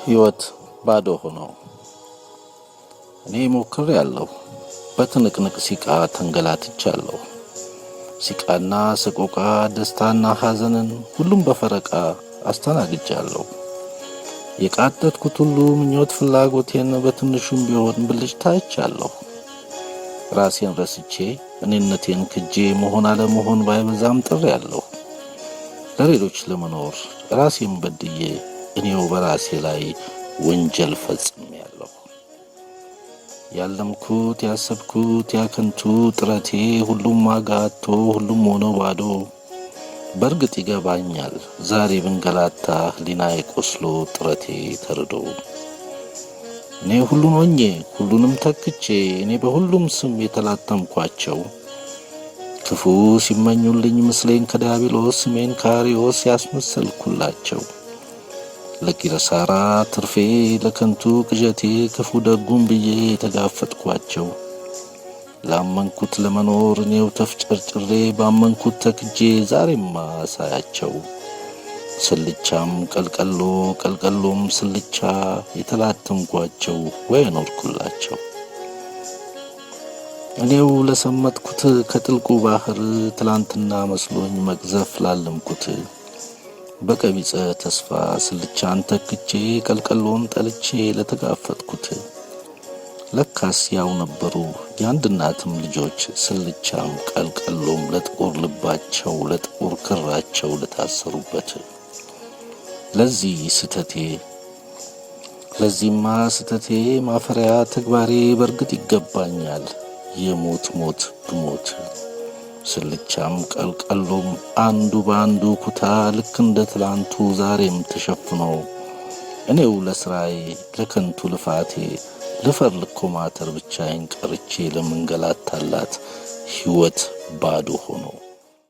ሕይወት ባዶ ሆኖ። እኔ ሞክሬአለሁ። በትንቅንቅ ሲቃ ተንገላትቻለሁ። ሲቃና ሰቆቃ፣ ደስታና ሐዘንን ሁሉም በፈረቃ አስተናግጃለሁ። የቃተትኩት ሁሉ ምኞት ፍላጎቴን በትንሹም ቢሆን ብልጭታ አይቻለሁ። ራሴን ረስቼ፣ እኔነቴን ክጄ፣ መሆን አለመሆን ባይበዛም ጥሬአለሁ። ለሌሎች ለመኖር ራሴን በድዬ እኔው በራሴ ላይ ወንጀል ፈጽሜያለሁ። ያለምኩት፣ ያሰብኩት ያከንቱ ጥረቴ ሁሉም ዋጋ አጥቶ፣ ሁሉም ሆኖ ባዶ። በእርግጥ ይገባኛል፣ ዛሬ ብንገላታ ሕሊናዬ ቆስሎ ጥረቴ ተርዶ። እኔ ሁሉን ሆኜ፣ ሁሉንም ተክቼ፣ እኔ በሁሉም ስም የተላተምኳቸው፣ ክፉ ሲመኙልኝ ምስሌን ከዲያብሎስ ስሜን ከአርዮስ ያስመሰልኩላቸው፣ ለኪሳራ ትርፌ፣ ለከንቱ ቅዠቴ ክፉ ደጉን ብዬ የተጋፈጥኳቸው፣ ላመንኩት ለመኖር እኔው ተፍጨርጭሬ ባመንኩት ተክጄ ዛሬማ ሳያቸው ስልቻም ቀልቀሎ፣ ቀልቀሎም ስልቻ የተላተምኳቸው ወይ ኖርኩላቸው። እኔው ለሰመጥኩት ከጥልቁ ባህር ትላንትና መስሎኝ መቅዘፍ ላለምኩት፣ በቀቢጸ ተስፋ ስልቻን ተክቼ ቀልቀሎን ጠልቼ ለተጋፈጥኩት፣ ለካስ ያው ነበሩ የአንድ እናትም ልጆች ስልቻም ቀልቀሎም ለጥቁር ልባቸው ለጥቁር ክራቸው ለታሰሩበት። ለዚህ ስተቴ፣ ለዚህማ ስተቴ ማፈሪያ ተግባሬ በእርግጥ ይገባኛል የሞት ሞት ብሞት። ስልቻም ቀልቀሎም አንዱ በአንዱ ኩታ ልክ እንደ ትላንቱ ዛሬም ተሸፍኖ እኔው ለስራዬ ለከንቱ ልፋቴ ልፈር ልኮማተር ብቻዬን ቀርቼ ለምንገላታላት ሕይወት ባዶ ሆኖ።